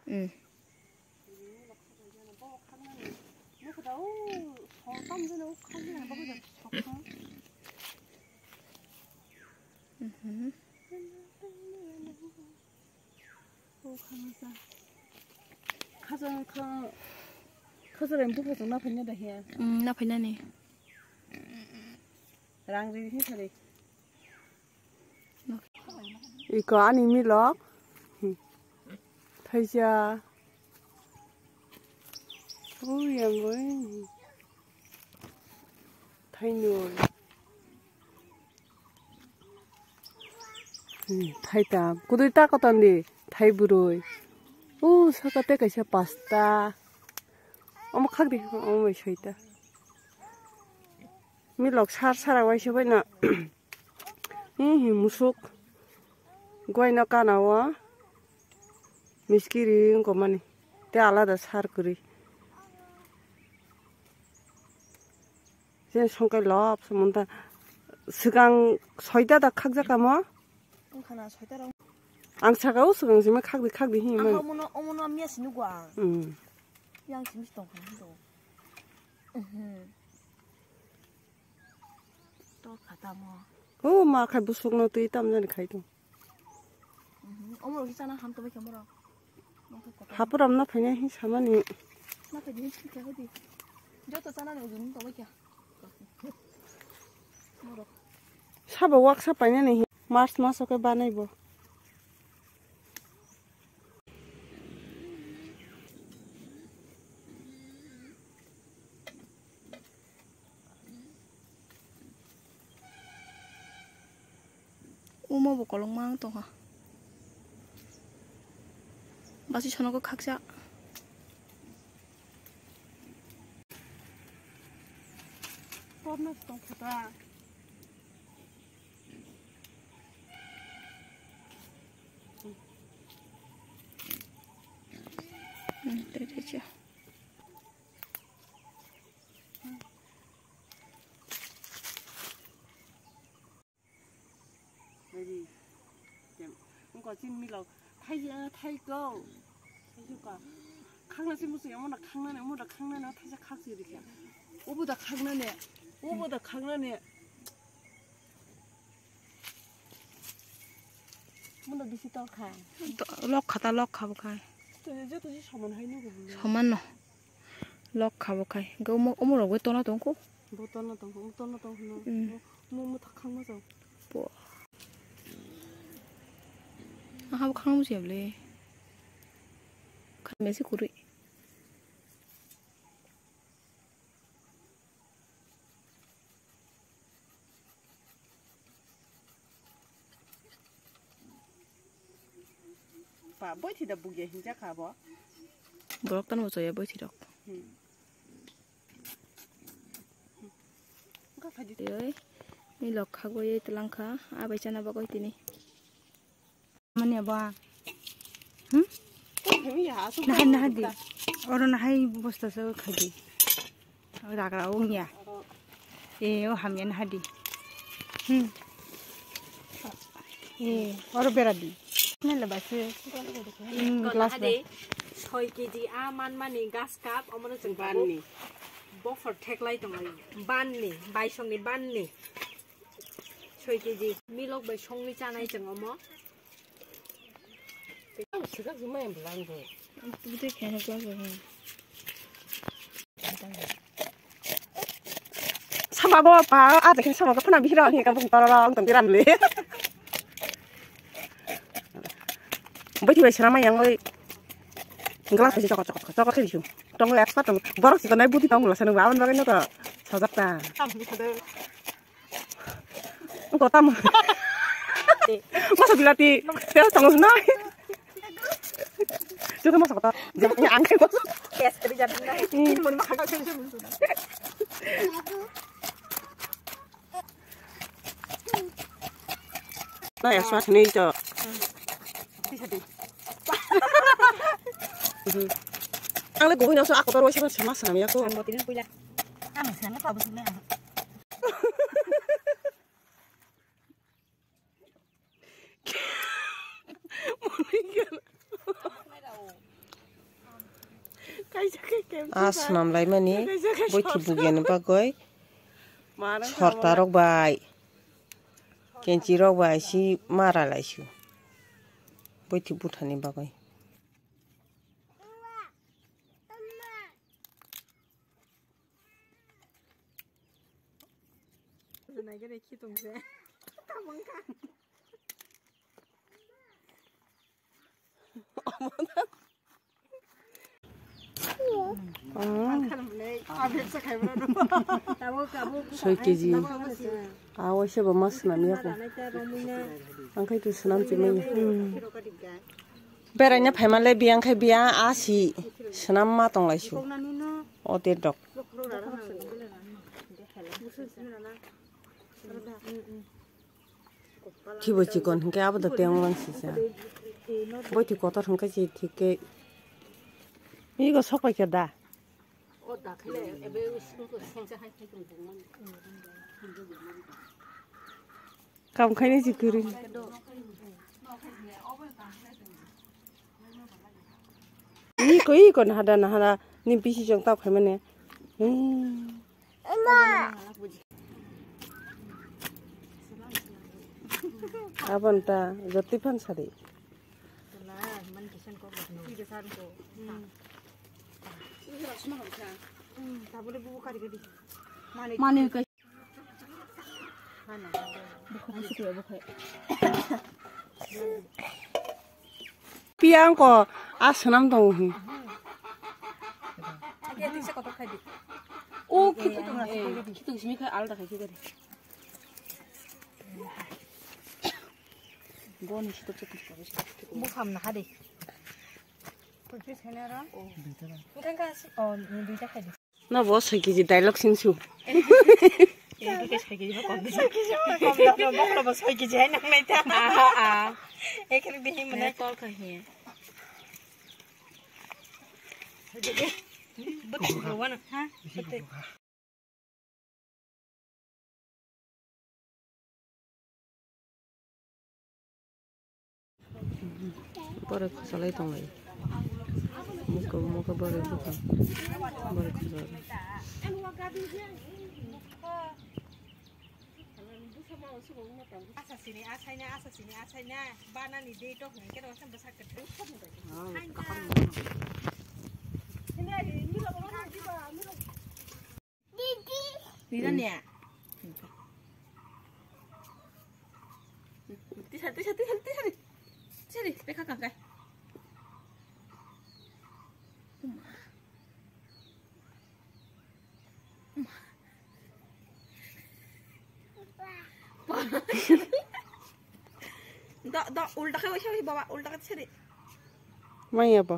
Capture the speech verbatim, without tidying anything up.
Hmm. Mhm. Khajang kha, khajang buphang na phaina da hiya? Mm, na phaina ni. Rang ri hi sari. Iko ani milok. Thaisa. Ui, yang ui. Thainwi. Hmm, thaitam. Kudui ta koton di. Thai burui. U, saka te kaisa pasta. Omo khak di. Omo bai soita. Milok sar sara waisa bai na. Hi, hi, musuk. Guai no kana o. Miskiri wngkha mani. Te alada sar kwrwi. Je songkai lop se monta. Swkang soita da khakjak kamo. Wngkha na soita rok. Ang saka o swkang sima khakdi khakdi hinwi mani. Omono, omono miya sini gua. Hmm. Yang simi tong kha hinwi. Mhm. Tor kha tamo. O ma khai busuk no twi tam jani khai tong. Mhm. Omo rok chana ham to bai kha moro. Hapuram na phaina hi samani. Na phaidi hi kha hodi. Joto chana ni ujung to bai kha. Moro. Sabo waksa painani hi March maso khe banaibo. Omo bo kolokma wng tongkha. Basi sonogo khaksa. Torno tongkha ta. Hmm, tei, tei, tei. Ready. Tem. Wngkha chini milok. Thai, thai ko. Thai ko. Khangna si musu yamo na khangna ne, mo da khangna ne, thaisa khak si rikya. Obo da khangna ne. Obo da khangna ne. Mo da bisi tor kha. Lok khata lok khabo khai. To je to je saman hai no. Saman no. Lok khabo khai. Hwnkhe omo, omo rok bai tona tongkho. Bo tona tongkho, omo tona tongkho no. Mm. Mo, mo, mo thak khangma jao. Bo. Aha bo khangma jao le. Khamya se kwrwi. Ba, boithi da bugya hinjak ha bo. Borok tano bo chaya boithi rok. Hmm. Wngkha phaidi. Oi, ni lok kha goi tlang kha, abai chana bagoi tini. Mani abo. Hmm? Nahai, nahai di. Oro nahai bosta se khai di. Ragra wngya. E, o hamya nahai di. Hmm. E, oro bera di. Nai le basi. Hmm, glass nahai di. Soi keji a man mani gas cup, omono chwng banni. Bofor theklai tonglai. Banni, baisongni banni. Soi keji milok bai songwi chanai chwng omo. Ang swkak jumai ang bwlang bo. Ang tubute khaina bwlang bo. Sama bo pa, a dekhe sama ko phana bihira ni ka bung tara ang tong biran le. Bai tibai sara mai yang oi. Glass bai chokot chokot chokot khe bisu. Tong le expert tong. Borok si tonai buti tong la sanu ba, aboni bagwi no to sajak ta. Ang kota mo. Masa bilati. Teo tong na. Joto masa kota. Jam ni ang kai bos. Yes, kadi jam na. Hmm. Ini mon ma khaga khaga. Na ya swa sini to. Ang le gobino so ako to roise ba sama sama ya ko. Ang botin puila. Ang sana pa busina. A swnam laimani boithi bugiyani bagwi sorta rok bai, kenchi rok bai si mara laisu boithi buthani bagwi. Soi keji. A waisa bo ma swnam ya ko. Ang khai tu swnam chi manya. Beraina phaima le biyang khai biya a si swnam ma tong lai su. O te dok. Thibo chikon hwnkhe abo da teng lang sisa. Boithi kotor hwnkhe si thik khe. Ego sok pai khe da. Kam khaini si kwrwi. Iko iko nahada nahada ni bisi jong tap khaimani. Hmm. Abon ta jotiphan sari. Mani. Piyang ko a swnam tongo hi. O khitung simi khai alda khai khe gari. Boni sitok sitok. Bukham na hade. Engkang ka si, oh, duita khai di. No bo soi keji dialogue sing su. Engkang ka soi keji ba kom. Soi keji ba kom. Bokro bo soi keji hai nang nai ta. Ah, ah. Ekhel di him na call khai hi. But wana, ha? Borok khachalai tonglai. Muko muko borok bukha. Borok khachalai. Asa sini asai na, asa sini asai na, bana ni dei tok ni kero sam basa ketu. Nina niya. Tisa, tisa, tisa, tisa, tisa, tisa, pekha kangkai. Da, da, ulta khai waisa waisa baba, ulta khai sari. Maya ba.